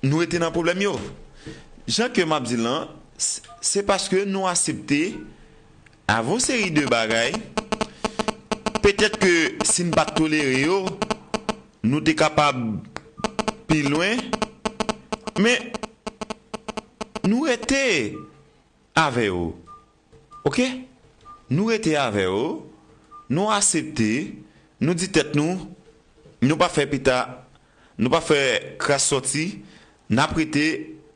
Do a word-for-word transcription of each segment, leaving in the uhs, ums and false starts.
nou rete nan pwoblèm yo. Jan ke m ap di l lan, s- se paske nou aksepte avè yon seri de bagay. Petèt ke si n pa t tolere yo, nou te kapab pi lwen. Men, nou rete avè yo. Oke? Nou rete avè yo, nou aksepte, nou di tèt nou, nou pa fè pita, nou pa fè kras sòti, n ap rete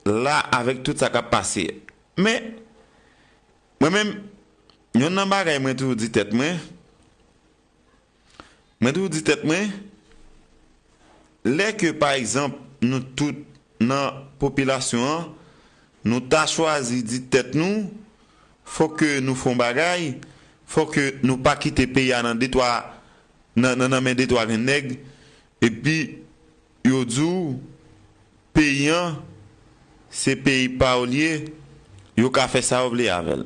la avèk tout sa k ap pase. Men, mwen menm, yonn nan bagay mwen toujou di tèt mwen, mwen toujou di tèt mwen, lè ke, pa egzanp, nou tout nan popilasyon an, nou ta chwazi di tèt nou, fòk ke nou fè yon bagay, fòk ke nou pa kite peyi a nan de twa, nan, nan, nan men de twa grenn nèg, epi yo di w, peyi an, se peyi pa yo l ye, yo ka fè sa yo vle avè l.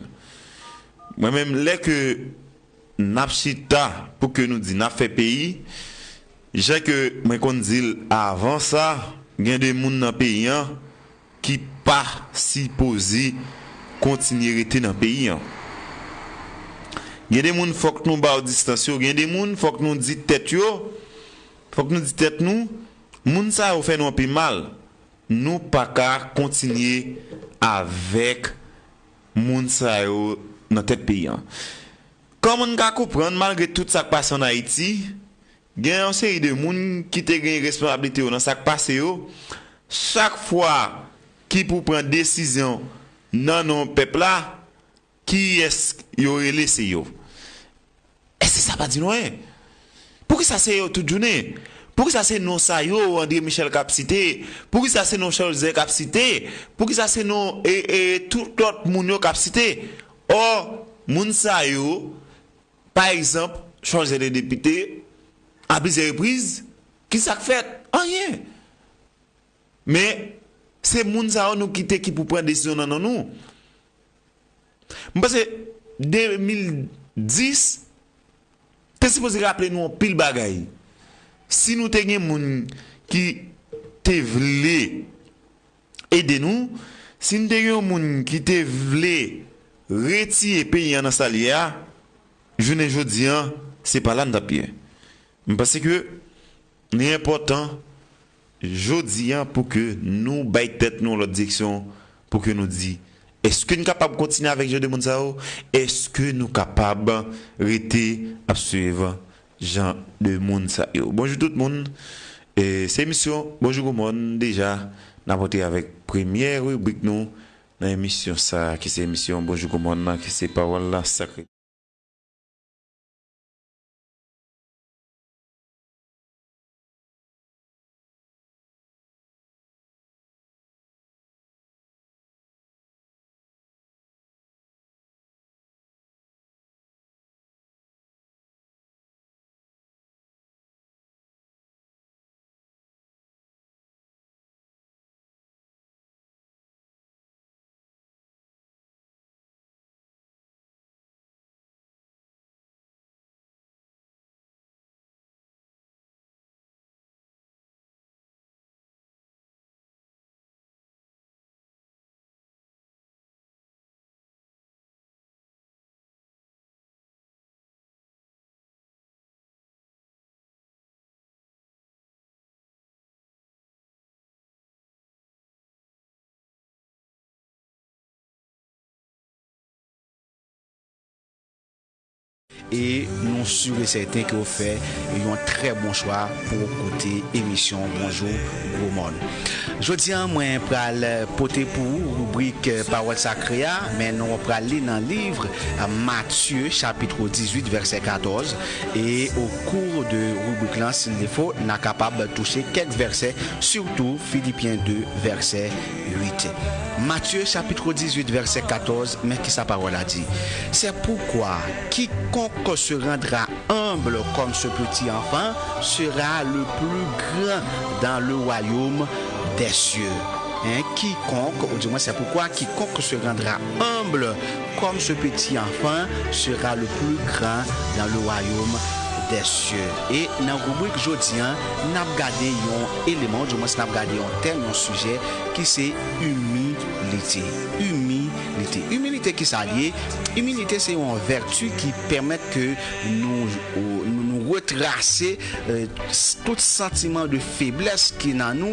Mwen menm, lè ke n ap chita pou ke nou di n ap fè peyi, jan ke mwen konn di l avan sa, gen de moun nan peyi an ki pa sipoze kontinye rete nan peyi an. Gen de moun fòk nou ba yo distans yo, gen de moun fòk nou di tèt yo, fòk nou di tèt nou, moun sa yo fè nou anpil mal. Nou pa ka kontinye avèk moun sa yo nan tèt peyi an. Kòman n ka konprann, malgre tout sa k pase ann Ayiti, gen yon seri de moun ki te gen responsablite yo nan sa k pase yo, chak fwa ki pou pran desizyon nan non pèp la, kiyès yo rele? Se yo. Èske sa pa di nou anyen? Poukisa se yo tout jounen? Poukisa se non sa yo André Michel k ap site? Poukisa se non Cholzè k ap site? Poukisa se non e, e, tout lòt moun yo k ap site? Ò, moun sa yo, pa egzanp, Cholzè te depite a plizyè repriz, ki sa k fèt? Anyen. Men, se moun sa yo nou kite ki pou pran desizyon nan non nou. M panse de mil dis te sipoze raple nou anpil bagay. Si nou te gen moun ki te vle ede nou, si n te gen yon moun ki te vle retire peyi an nan sa l ye a, jounen jodi an, se pa la n t ap ye. M panse ke li enpòtan jodi a pou ke nou bay tèt nou yon lòt direksyon, pou ke nou di, èske n kapab kontinye avèk jan de moun sa yo? Èske nou kapab rete ap swiv jan de moun sa yo? Bonjou tout moun. E, se emisyon Bonjou Gwo Mòn deja. N ap antre avèk premyè ribrik nou nan emisyon sa a, ki se emisyon Bonjou Gwo Mòn nan, ki se Pawòl la Sakre. E nou si e sèten ke w fè yon trè bon chwa pou w koute emisyon Bonjou Gwo Mòn. Jodi a, mwen pral pote pou ou ribrik Pawòl Sakre a, men nou pral li nan liv Matye, chapit dizuit, vèsè katòz, e o kou de ribrik lan, si l defo, n a kapab touche kèk vèsè, sitou Filipyen de, vèsè uit. Matthieu chapitre dix-huit, verset quatorze, men kisa pawòl la di. C'est pourquoi quiconque se rendra humble comme ce petit enfant sera le plus grand dans le royaume des cieux. Hein, quiconque, ou du moins c'est pourquoi quiconque se rendra humble comme ce petit enfant sera le plus grand dans le royaume Dèsyè. E nan ribrik jodi an, n ap gade yon eleman, oudimwens n ap gade yon tèm, yon sijè ki se imilite. Imilite. Imilite, ki sa l ye? Imilite se yon vèti ki pèmèt ke nou, nou, nou retrase eh, s- tout santiman de feblès ki nan nou,